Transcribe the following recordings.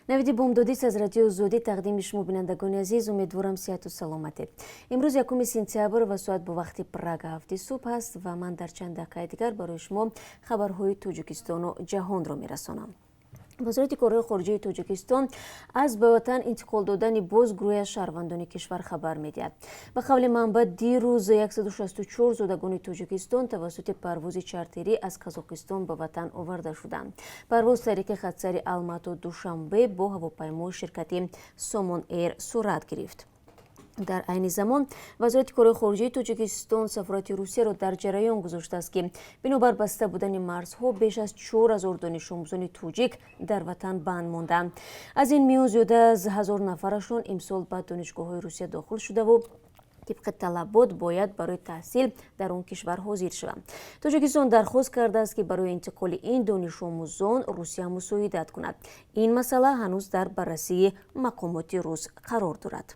Навиди бомдодист аз Радиои Озодӣ тақдими шумо, бинандагони азиз. Умедворам, сиҳату саломатед. Имрӯз 1 сентябр ва соат бо вақти Прага 7-и субҳ аст ва ман дар чанд дақиқаи дигар барои шумо хабарҳои Тоҷикистону ҷаҳонро мерасонам. Вазорати корҳои хориҷаи Тоҷикистон аз ба ватан интиқол додани боз гурӯҳе аз шаҳрвандони кишвар хабар медиҳад. Ба қавли манбаъ, дирӯз 164 зодагони Тоҷикистон тавассути парвози чартерӣ аз Қазоқистон ба ватан оварда шуданд. Парвоз тариқи хатсайри Алмато Душанбе бо ҳавопаймои ширкати Сомон Эйр сурат гирифт. Дар айни замон Вазорати корҳои хориҷаи Тоҷикистон сафорати Русияро дар ҷараён гузоштааст, ки бинобар баста будани марзҳо беш аз 4000 донишомӯзони тоҷик дар ватан банд монданд. Аз ин миён зиёда аз 1000 нафарашон имсол ба донишгоҳҳои Русия дохил шудаву тибқи талабот бояд барои таҳсил дар он кишвар ҳозир шаванд. Тоҷикистон дархост кардааст, ки барои интиқоли ин донишомӯзон Русия мусоидат кунад. Ин масъала ҳанӯз дар баррасии мақомоти рус қарор дорад.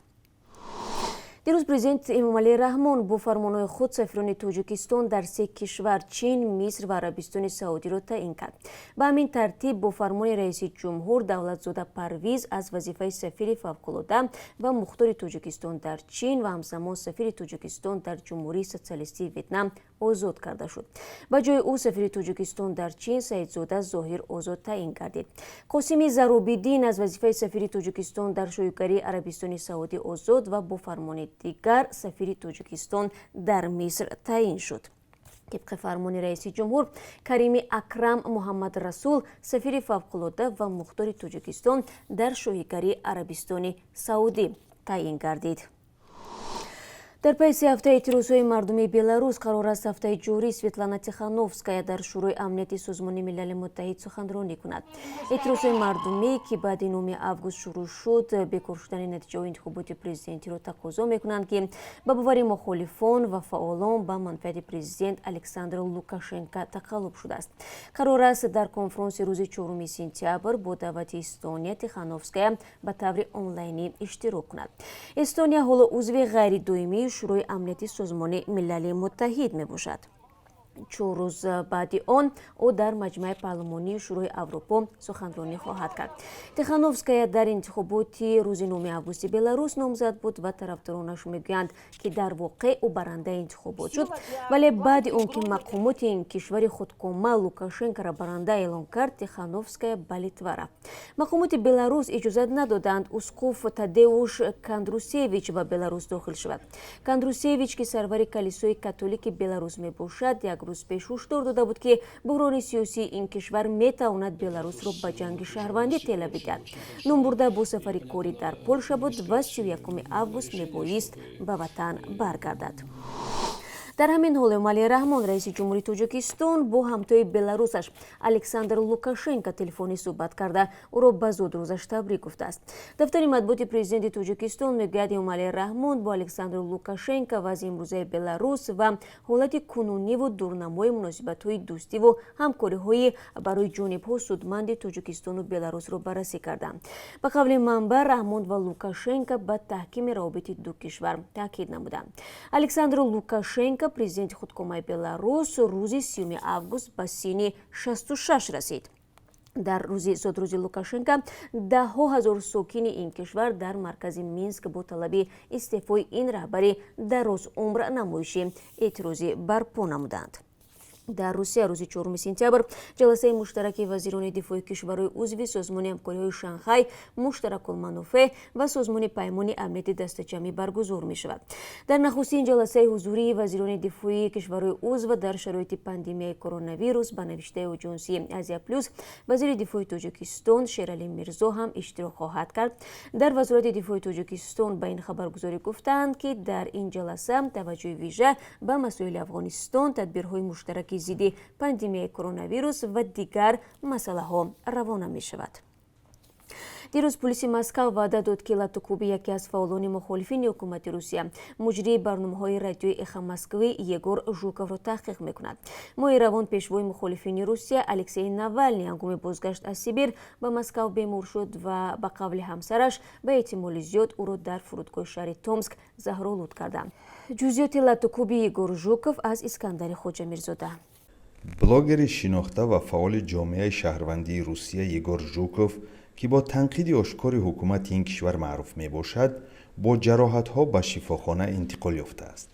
Дирӯз президент Эмомалӣ Раҳмон бо фармонҳои худ сафирони Тоҷикистон дар се кишвар, Чин, Миср ва Арабистони Саудиро таъин кард. Ба ҳамин тартиб, бо фармони раиси ҷумҳур Давлатзода Парвиз аз вазифаи сафири фавқулода ва мухтори Тоҷикистон дар Чин ва ҳамзамон сафири Тоҷикистон дар Ҷумҳурии Социалистии Ветнам озод карда шуд. Ба ҷои ӯ сафири Тоҷикистон дар Чин Саидзода Зоҳир Озод таъин гардид. Қосими Заробиддин аз вазифаи сафири Тоҷикистон дар Шоҳигарии Арабистони Саудӣ озод ва бо фармони дигар сафири Тоҷикистон дар Миср таъин шуд. Тибқи фармони раиси ҷумҳур, Карими Акрам Муҳаммад Расул сафири фавқулода ва мухтори Тоҷикистон дар Шоҳигарии Арабистони Саудӣ таъин гардид. Дар пайи 3 ҳафтаи эътирозҳои мардумии Беларус қарор аст, ҳафтаи ҷорӣ Светлана Тихановская дар Шӯрои амнияти Созмони Милали Муттаҳид суханронӣ кунад. Эътирозҳои мардумӣ, ки баъди 9 август шурӯъ шуд, бекор шудани натиҷаҳои интихоботи президентиро тақозо мекунанд, ки ба бовари мухолифон ва фаъолон ба манфиати президент Александр Лукашенко тақаллуб шудааст. Қарор аст, дар конфронси рӯзи 4 сентябр бо даъвати Эстония Тихановская ба таври онлайнӣ иштирок кунад. Эстония ҳоло узви ғайридоимии Шӯрои амнияти Созмони Милали Муттаҳид мебошад. 4 рӯз баъди он ӯ дар Маҷмаи парлумонии Шӯрои Аврупо суханронӣ хоҳад кард. Тихановская дар интихоботи рӯзи 9 августи Беларус номзад буд ва тарафдоронаш мегӯянд, ки дар воқеъ ӯ барандаи интихобот шуд, вале баъди он ки мақомоти ин кишвари худкома Лукашенкоро баранда эълон кард, Тихановская ба Литва рафт. Мақомоти Беларус иҷозат надоданд усқуф Тадеуш Кандрусевич ба Беларус дохил шавад. Кандрусевич, ки сарвари калисои католики Беларус мебошад, як рӯз пеш ҳушдор дода буд, ки буҳрони сиёсии ин кишвар метавонад Беларусро ба ҷанги шаҳрвандӣ тела бидиҳад. Номбурда бо сафари корӣ дар Полша буд ва 31 август мебоист ба ватан баргардад. Дар ҳамин ҳол, Эмомалӣ Раҳмон, раиси ҷумҳури Тоҷикистон, бо ҳамтои беларусаш Александр Лукашенко телефонӣ суҳбат карда, ӯро ба зодрӯзаш табрик гуфтааст. Дафтари матбуоти президенти Тоҷикистон мегӯяд, Эмомалӣ Раҳмон бо Александр Лукашенко вазъи имрӯзаи Беларус ва ҳолати кунуниву дурнамои муносибатҳои дӯстиву ҳамкориҳои барои ҷонибҳо судманди Тоҷикистону Беларусро баррасӣ карданд. Ба қавли манбаъ, Раҳмон ва Лукашенко ба таҳкими равобити ду кишвар таъкид намуданд. Александр Лукашенко, президенти худкомаи Беларус, рӯзи 30 август ба синни 66 расид. Дар рӯзи зодрӯзи Лукашенко даҳҳо ҳазор сокини ин кишвар дар маркази Минск бо талаби истеъфои ин раҳбари дарозумр намоиши эътирозӣ барпо намуданд. Дар Русия рӯзи 4 сентябр ҷаласаи муштараки вазирони дифои кишварҳои узви Созмони ҳамкориҳои Шанхай муштаракулманофеъ ва Созмони Паймони амнияти дастаҷамъӣ баргузор мешавад. Дар нахустин ҷаласаи ҳузурии вазирони дифоии кишварҳои узв дар шароити пандемияи коронавирус, ба навиштаи оҷонсии Азия Плюс, вазири дифои Тоҷикистон Шералӣ Мирзо ҳам иштирок хоҳад кард. Дар Вазорати дифои Тоҷикистон ба ин хабаргузорӣ гуфтаанд, ки дар ин ҷаласа таваҷҷӯҳи вижа ба масоили Афғонистон, тадбирҳои муштараки зидди пандемияи коронавирус ва дигар масъалаҳо равона мешавад. Дирӯз пулиси Москав ваъда дод, ки латтукӯби яке аз фаъолони мухолифини ҳукумати Русия, муҷрии барномаҳои радиои «Эхо Москвы» Егор Жуковро таҳқиқ мекунад. Моҳи равон пешвои мухолифини Русия Алексей Навални ҳангоми бозгашт аз Сибир ба Москав бемор шуд ва ба қавли ҳамсараш, ба эҳтимоли зиёд ӯро дар фурудгоҳи шаҳри Томск заҳролуд карданд. Ҷузъиёти латтукӯби Егор Жуков аз Искандари Хоҷамирзода. Блогери шинохта ва фаъоли ҷомеаи шаҳрвандии Русия Егор Жуков, ки бо танқиди ошкори ҳукумати ин кишвар маъруф мебошад, бо ҷароҳатҳо ба шифохона интиқол ёфтааст.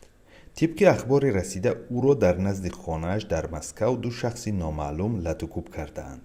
Тибқи ахбори расида, ӯро дар назди хонааш дар Москав ду шахси номаълум латукӯб кардаанд.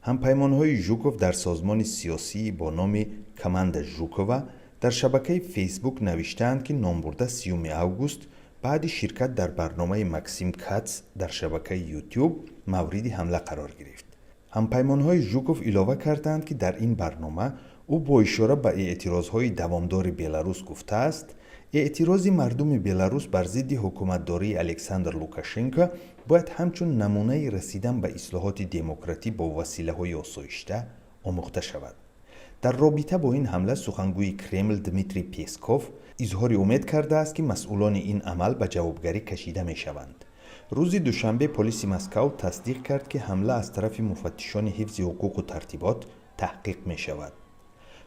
Ҳампаймонҳои Жуков дар созмони сиёсии бо номи «Команда Жукова» дар шабакаи Фейсбук навиштаанд, ки номбурда 30 август баъди ширкат дар барномаи Максим Кац дар шабакаи Ютуб мавриди ҳамла қарор гирифт. Ҳампаймонҳои Жуков илова кардаанд, ки дар ин барнома ӯ бо ишора ба эътирозҳои давомдори Беларус гуфтааст: эътирози мардуми Беларус бар зидди ҳукуматдории Александр Лукашенко бояд ҳамчун намунаи расидан ба ислоҳоти демократӣ бо василаҳои осоишта омӯхта шавад. Дар робита бо ин ҳамла сухангӯи Кремл Дмитрий Песков изҳори умед кардааст, ки масъулони ин амал ба ҷавобгарӣ кашида мешаванд. Рӯзи душанбе полиси Москав тасдиқ кард, ки ҳамла аз тарафи муфаттишони ҳифзи ҳуқуқу тартибот таҳқиқ мешавад.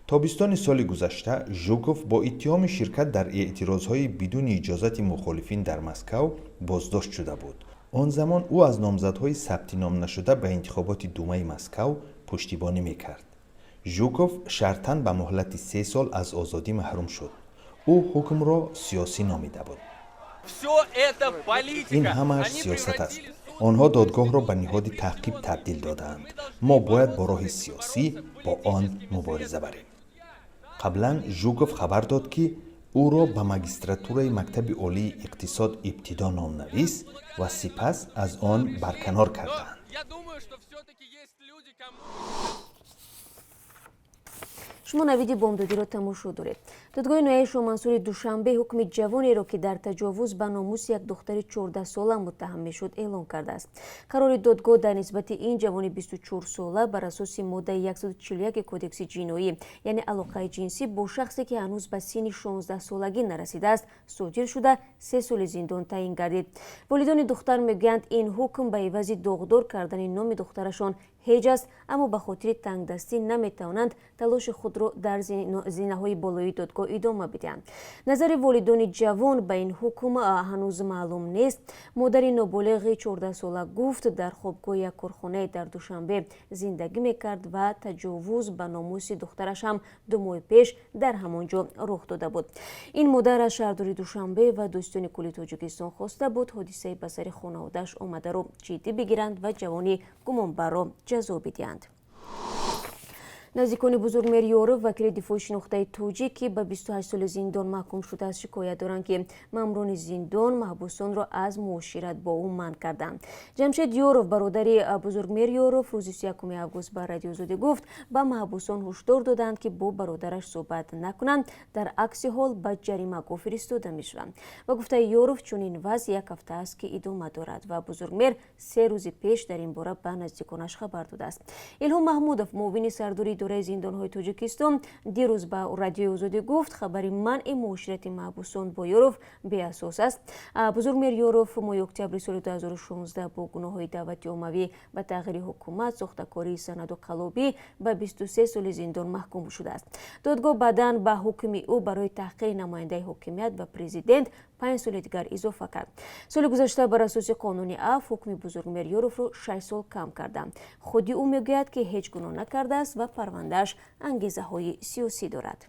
Тобистони соли гузашта Жуков бо иттиҳоми ширкат дар эътирозҳои бидуни иҷозати мухолифин дар Москав боздошт шуда буд. Он замон ӯ аз номзадҳои сабтиномнашуда ба интихоботи Думаи Москав пуштибонӣ мекард. Жуков шартан ба муҳлати 3 сол аз озодӣ маҳрум шуд. Ӯ ҳукмро сиёсӣ номида буд. Ин ҳамааш сиёсат аст. Онҳо додгоҳро ба ниҳоди таъқиб табдил додаанд. Мо бояд бо роҳи сиёсӣ бо он мубориза барем. Қаблан Жуков хабар дод, ки ӯро ба магистратураи Мактаби олии иқтисод ибтидо номнавис ва сипас аз он барканор кардаанд. Шумо навиди бомдодиро тамошо доред. Додгоҳи ноҳияи Шоҳмансури Душанбе ҳукми ҷавонеро, ки дар таҷовуз ба номуси як духтари 14сола муттаҳам мешуд, эълон кардааст. Қарори додгоҳ дар нисбати ин ҷавони 24сола бар асоси моддаи 141 Кодекси ҷиноӣ, яъне алоқаи ҷинсӣ бо шахсе, ки ҳанӯз ба синни 16солагӣ нарасидааст, содир шуда, 3 соли зиндон таъин гардид. Волидони духтар мегӯянд, ин ҳукм ба ивази доғдор кардани номи духтарашон ҳеҷ аст, аммо ба хотири тангдастӣ наметавонанд талоши худро дар зинаҳои болоии додгоҳ идома бидиҳанд. Назари волидони ҷавон ба ин ҳукм ҳанӯз маълум нест. Модари ноболиғи 14сола гуфт, дар хобгоҳи як корхонае дар Душанбе зиндагӣ мекард ва таҷовуз ба номуси духтараш ҳам 2 моҳи пеш дар ҳамон ҷо рух дода буд. Ин модар аз шаҳрдори Душанбе ва дӯстони кулли Тоҷикистон хоста буд, ҳодисаи ба сари хонаводааш омадаро ҷиддӣ бигиранд ва ҷавони гумонбарро ҷазо бидиҳанд. Наздикони Бузургмер Ёров, вакили дифои шинохтаи тоҷик, ки ба 28 соли зиндон маҳкум шудааст, шикоят доранд, ки маъмурони зиндон маҳбусонро аз муошират бо ӯ манъ карданд. Ҷамшед Ёров, бародари Бузургмер Ёров, рӯзи 31 август ба Радиои Озодӣ гуфт, ба маҳбусон ҳушдор доданд, ки бо бародараш суҳбат накунанд, дар акси ҳол ба ҷаримагоҳ фиристода мешаванд. Ба гуфтаи Ёров, чунин вазъ як ҳафта аст, ки идома дорад ва Бузургмер 3 рӯзи пеш дар ин бора ба наздиконаш хабар додааст. Илҳом Маҳмудов, муовини сардори идораи зиндонҳои Тоҷикистон, дирӯз ба Радиои Озодӣ гуфт, хабари манъи муоширати маҳбусон бо Ёров беасос аст. Бузургмер Ёров моҳи октябри соли 2016 бо гуноҳҳои даъвати оммавӣ ба тағйири ҳукумат, сохтакории санаду қаллобӣ ба 23 соли зиндон маҳкум шудааст. Додгоҳ баъдан ба ҳукми ӯ барои таҳқири намояндаи ҳокимият ва президент 5 соли дигар изофа кард. Соли гузашта бар асоси қонуни афв ҳукми Бузургмер Ёровро 6 сол кам карданд. Худи ӯ мегӯяд, ки ҳеҷ гуноҳ накардааст ва парвандааш ангезаҳои сиёсӣ дорад.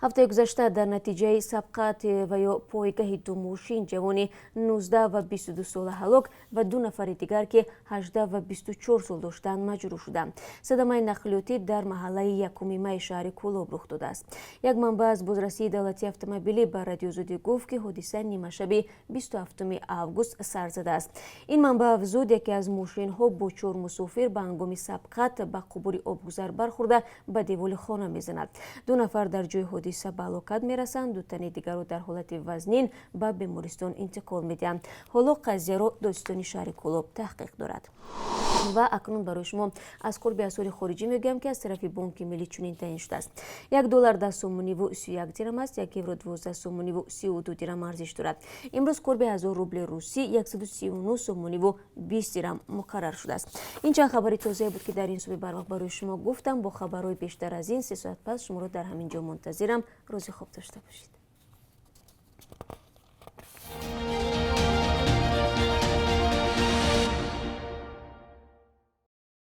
Ҳафтаи гузашта дар натиҷаи сабқат ва ё пойгаҳи ду мошин ҷавони 19 ва 22 сола ҳалок ва ду нафари дигар, ки 18 ва 24 сол доштанд, маҷрӯҳ шуданд. Садамаи нақлиётӣ дар маҳаллаи Якуми Май шаҳри Кӯлоб рух додааст. Як манбаъ аз бозрасии давлатии автомобилӣ ба Радиои Озодӣ гуфт, ки ҳодиса нимашаби 27 август сар задааст. Ин манбаъ афзуд, яке аз мошинҳо бо чор мусофир ба ҳангоми сабқат ба қубури обгузар бархӯрда, ба деволи хона мезанад. Ду нафар дар ҷои ҳодиса ба ҳалокат мерасанд, ду тани дигарро дар ҳолати вазнин ба бемористон интиқол медиҳанд. Ҳоло қазияро додситони шаҳри Кӯлоб таҳқиқ дорад. Ва акнун барои шумо аз қурби асъори хориҷӣ мегӯям, ки аз тарафи Бонки Миллӣ чунин таъин шудааст: 1 доллар 10 сомониву 31 дирам аст, 1 евро 12 сомониву 32 дирам арзиш дорад. Имрӯз қурби 1000 рубли русӣ 139 сомониву 20 дирам муқаррар шудааст. Ин чанд хабари тозае буд, ки дар ин субҳи барвақт барои шумо гуфтам. Бо хабарҳои бештар аз ин 3 соат пас шуморо дар ҳамин ҷо мунтазирам. Рӯзи хуб дошта бошед.